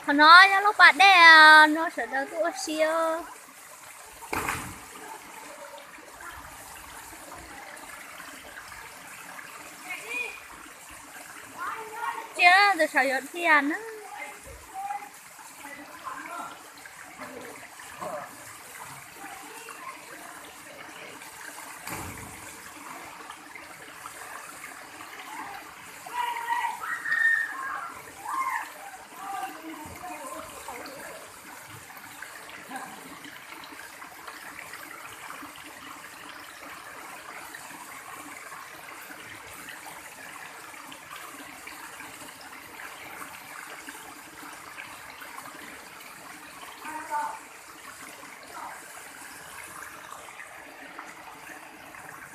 Qhov no yog lub pas dej no sawv daws tuaj ua si os. Cia tus saum yuav dhia na.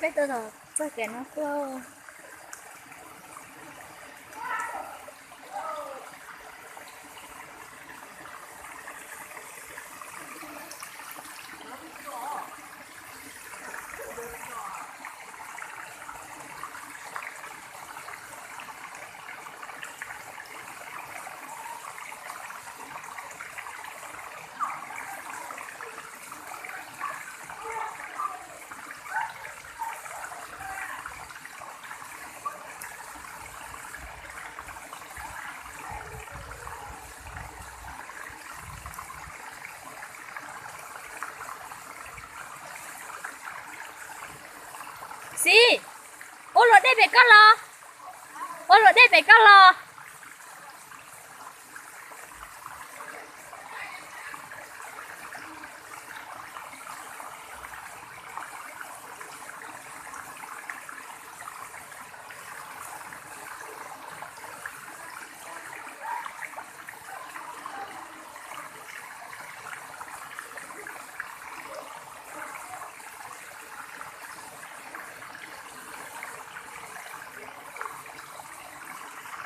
Peb tuaj tom txoj kev no tuaj. Xib, ua luam dej pem koj los, ua luam dej pem koj los.